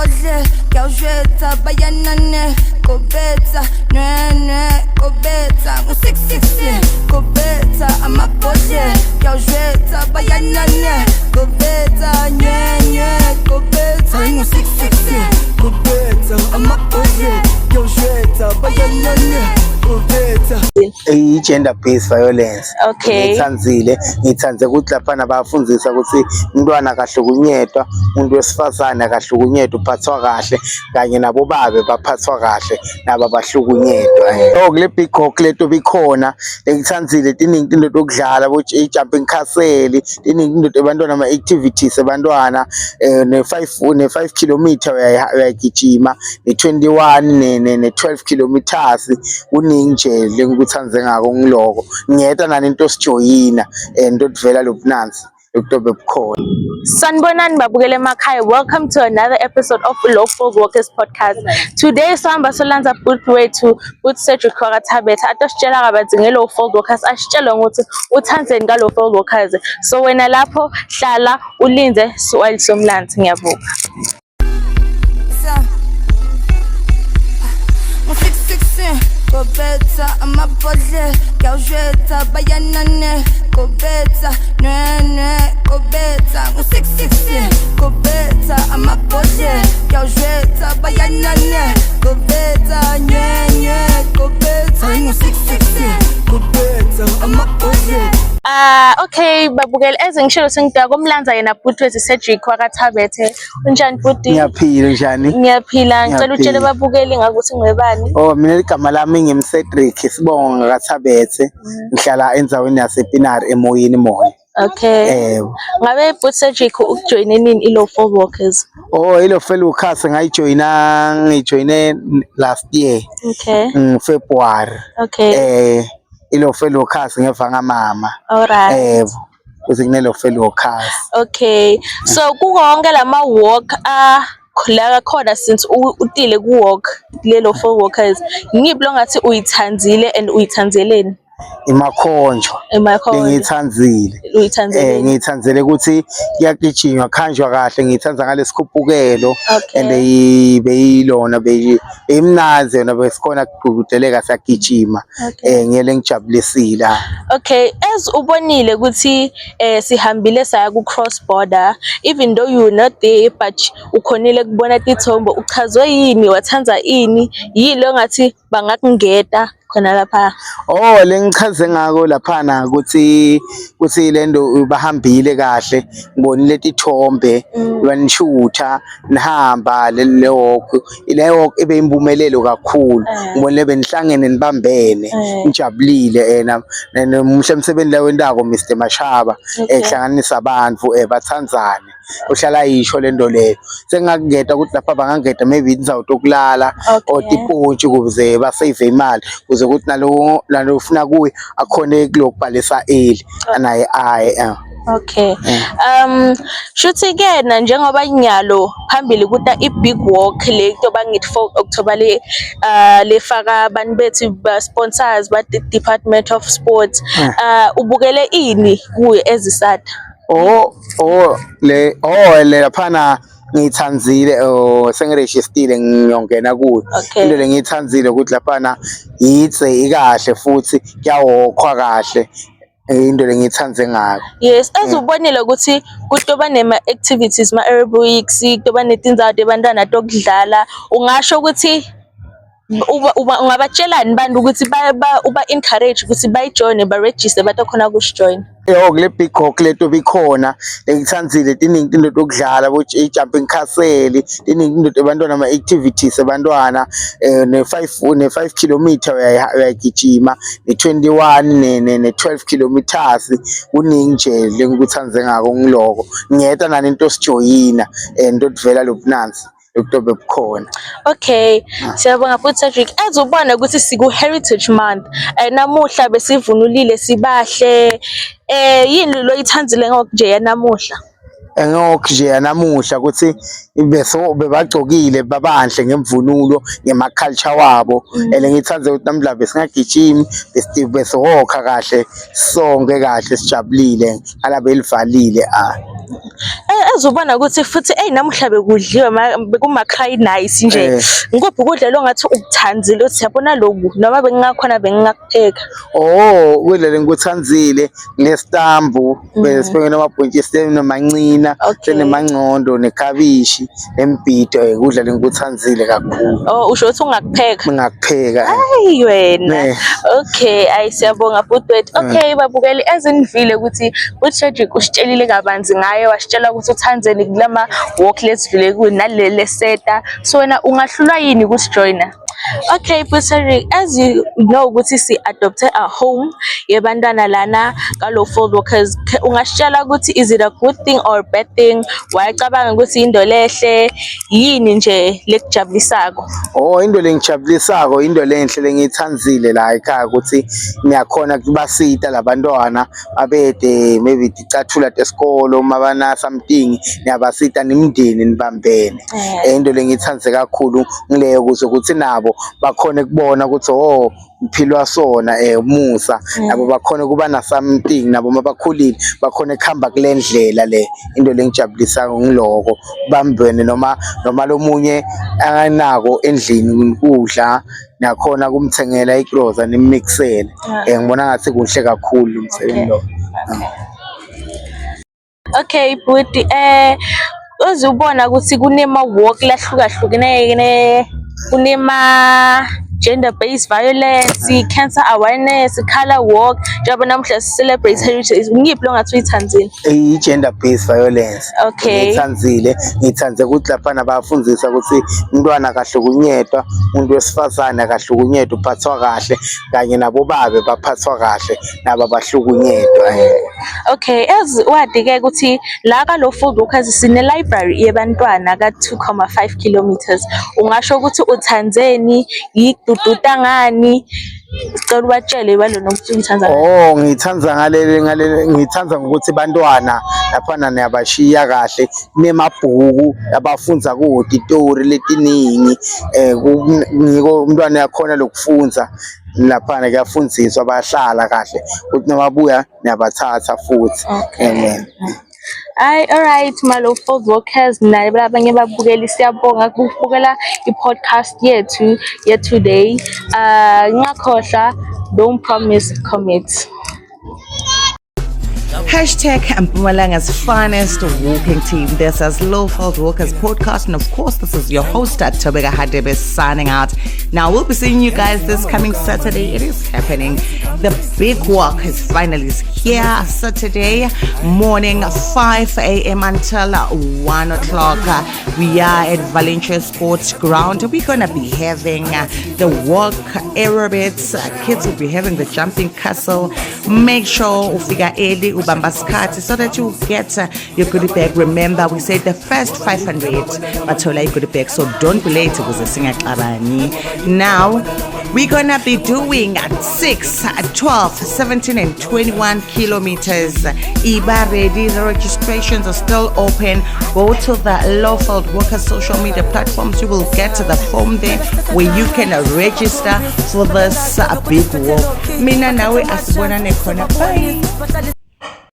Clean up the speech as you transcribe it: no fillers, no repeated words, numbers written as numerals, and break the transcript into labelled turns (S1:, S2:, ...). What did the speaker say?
S1: Amabhodlela ngiyawushwetha bayanane Kobetha nwe kobetha Ngu-666 kobetha amabhodlela ngiyawushwetha bayanane Kobetha nwe kobetha Ngu-666 kobetha amabhodlela ngiyawushwetha bayanane Kobetha.
S2: I-gender based violence.
S3: Okay.
S2: Ngiyithandzile, ngithande ukuthi laphana bayafundisa ukuthi umntwana akahlukunyetwa, umuntu wesifazane akahlukunyetwa, uphathwa kahle, kanye nabo babe baphathwa kahle, nabo abahlukunyetwa. Oh, kule big hawk leto bikhona, ngithandzile tiningi tinto tokudlala, bo jumping castle, tiningi tinto ebantwana, ama-activities ebantwana, ne-5 kilometer uyayigijima, ne-21 ne-12 kilometers, kuningi nje lengikuthandze ngako ngiloko. Ngiyeta nani into sijoyina into tivela lobunansi lokutobe bukhona.
S3: Sanibonani babukele emakhaya. Welcome to another episode of Lowveld Walkers Podcast. Today sihamba solanza bhuti wethu, bhuti Cedric wakaThabetha, atositshela kabanzi nge-Lowveld Walkers, asitshele ngokuthi uthandzeni ka-Lowveld Walkers. So wena lapho hlala ulinze while somlanzi ngiyavuka.
S1: Ngu-666 kobetha amabhodlela ngiyawushwetha bayanane kobetha nwe kobetha ngu-666 kobetha amabhodlela ngiyawushwetha bayanane kobetha nwe kobetha ngu-666 kobetha amabhodlela.
S3: Ah, okay babukeli, ezengishilo sengidaka komlanza yena bhuti wethu Cedric wakaThabethe. Unjani bhuti?
S2: Ngiyaphila, njani?
S3: Ngiyaphila, ngicela utshele
S2: Ngiyaphila.
S3: babukeli ngakuthi ngwebani.
S2: Oh, mina igama lami ngimCedric, sibongo ngakaThabethe. Ngihlala endzaweni yasePinari eMoyeni Mall.
S3: Okay.
S2: Ewe.
S3: Ngabe bhuti Cedric ukujoyine nini i-Lowveld Walkers?
S2: Oh, iLowveld Walkers ngayijoyina, ngijoyine last year, February. ILowveld Walkers ngeva ngamama.
S3: Alright.
S2: Yebo. Kuze kuneLowveld Walkers.
S3: Okay. So kukonke lama walk a la khona since utile ku walk le Lowveld Walkers, ngiphi lo ngathi uyithandzile and uyithandzeleni?
S2: Imakhonjwa.
S3: Emakhonjwa.
S2: Ngiyithandzile.
S3: Uyithandzeleni?
S2: Ngiyithandzele ukuthi kuyagijinywa, khanjwa kahle, ngiyithanda ngalesikhuphukelo and beyilona beyimnandzi yona, besikhona kugqugquteleka siyagijima. Ngiyele ngijabulisile.
S3: Okay, as ubonile ukuthi sihambile saya ku cross border, even though you were not there but ukhonile kubona tithombe, uchazwe yini, wathandza ini, yini lo ngathi bangakungeta khona lapha?
S2: Oh, lengichaze ngako laphana ukuthi lento bahambile kahle, ngibonile tithombe banishutha nihamba le walk, le walk ibe impumelelo kakhulu. Ngibonile benihlangene nibambene, nijabulile, muhle emsebenzi la wentako Mr Mashaba, ehlanganisa abantu bathandzane, uhlala yisho lento leyo. Sengingakungeta ukuthi lapha bangangeta maybe indzawo tokulala or tipontshi ukuze basave imali, ukuze ukuthi nalo ufuna kuye akhone kulokubhalisa early naye aye.
S3: Okay. Shuthi ke na njengoba nyalo phambili kuta i-big walk le kutoba ngithi 4 October le lefaka abantu bethu ba sponsors ba Department of Sports. Ubukele ini kuye ezisada?
S2: Oh, le, oh, le laphana ngiyithandzile, oh, sengirejistile ngiyongena kuyo. Into le ngiyithandzile ukuthi laphana yitse ikahle futhi kuyawokhwa kahle, into le ngiyithandze ngako.
S3: Yes, as ubonile ukuthi kutoba nema activities, ma aerobics, kutoba netindzawo tebantwana tokudlala, ungasho ukuthi ungabatshelani bantu ukuthi uba encourage ukuthi bayijoyine, ba-register batokhona ukusijoyina?
S2: Yo, kule big hawk leto bikhona ngithandzile, tiningi tinto tokudlala, bo jumping castle, tiningi tinto ebantwana, ama activities ebantwana, ne-5 kilometer uyayigijima, ne-21 ne-12 kilometers, kuningi nje lengikuthandze ngako ngiloko. Ngiyeta nani into sijoyina into tivela lobunansi lokutobe bukhona.
S3: Okay, siyabonga futhi Cedric. As ubona ukuthi siku Heritage Month, namuhla besivunulile sibahle. Yini lo oyithandzile ngokunje namuhla?
S2: Ngokuje namuhla ukuthi beso bebagcokile babanhle ngemvunulo ngema-culture wabo, and ngithande ukuthi namhla besingagijimi, besiwokha kahle sonke kahle sijabulile alabe elivalile.
S3: Ezubona ukuthi futhi eyi namuhla bekudliwe bekuma-cry nice nje. Ngikuphi ukudla lo ngathi ukuthanzile uthi yabona lokhu noma bengingakhona bengingakupheka.
S2: Oh, ukudla lengikuthandzile nesitambu besifike namabhontshisi namancina senemangcondo nekhabishi nembhido, ukudla lengikuthandzile kakhulu.
S3: Oh, usho ukuthi ungakupheka?
S2: Ngingakupheka.
S3: Hayi wena. Okay, ayi siyabonga bhuti wethu. Okay, babukeli ezinivile ukuthi uCedric usitshelile kabanzi ngaye, wasitshela ukuthi uthandzeni kulama walk lesivile kuyo nalele seta. So wena ungahlulwa yini ukusijoyina? Okay, bhuti Cedric, as you know ukuthi si-adopte a home yebantwana lana ka-Lowveld Walkers, ungasitshela ukuthi is it a good thing or bad thing? Wayecabanga ukuthi into lehle yini nje lekujabulisako?
S2: Oh, into lengijabulisako, into lenhle lengiyithandzile la ekhaya ukuthi ngiyakhona kubasita labantwana abede maybe ticathula tesikolo uma bana something, niyabasita nimndeni nibambene. Into lengiyithandze kakhulu ngileyo ukuze ukuthi nabo bakhone kubona ukuthi oh kuphilwa sona umusa, nabo bakhone kuba na something, nabo uma bakhulile bakhone kuhamba kule ndlela le. Into lengijabulisako ngiloko bambene noma lomunye anganako endlini ukudla, nakhona kumthengela igroza nimmixele. Ngibona ngathi kuhle kakhulu umsebenzi lo.
S3: Okay, bhuti, uzubona ukuthi kunema walk lahlukahlukene, kunema gender based violence, cancer awareness, color walk, njengoba namuhla celebrate heritage, ngiyiphi lo ngathi uyithandzile?
S2: I-gender based violence. Ngiyithandzile, ngithande ukuthi laphana bayafundisa ukuthi umntwana akahlukunyetwa, umuntu wesifazane akahlukunyetwa, uphathwa kahle, kanye nabobabe baphathwa kahle, nabo abahlukunyetwa.
S3: Okay, as wadi-ke ukuthi la ka-Lowveld Walkers sine-library yebantwana ka-2.5 kilometers. Ungasho ukuthi uthandzeni, yikudududa ngani? Sicela ubatshele balona ukuthi uyithanda ngani.
S2: Oh, ngithanda ngalele ngithanda ngokuthi bantwana laphana niyabashiya kahle, kunemabhuku abafunza kuwo titori letiningi, ngiko umntwana uyakhona lokufundza laphana, kuyafundziswa bayahlala kahle ukuthi nababuya niyabathatha futhi. Amen.
S3: Hayi, alright, ma-Lowveld Walkers naye abanye babukeli, siyabonga ukubukela i-podcast yethu ye-today. Ngingakhohlwa, don't promise, commit.
S4: #Mpumalanga's finest walking team. This is Lowveld Walkers podcast, and of course, this is your host, Tobeka Hadebe, signing out. Now, we'll be seeing you guys this coming Saturday. It is happening. The big walk is finally here Saturday morning, 5 a.m. until 1 o'clock. We are at Valencia Sports Ground. We're going to be having the walk aerobics. Kids will be having the jumping castle. Make sure ufika early, ubamba sikhathi, so that you get your goodie bag. Remember, we said the first 500 bathola goodie bag, so don't be late ukuze singaxabani. Now, we're gonna be doing at 6, at 12, 17, and 21 kilometers. Iba ready, the registrations are still open. Go to the Lowveld Walkers social media platforms. You will get to the form there where you can register for this big walk. Mina nawe asibonane khona. Bye.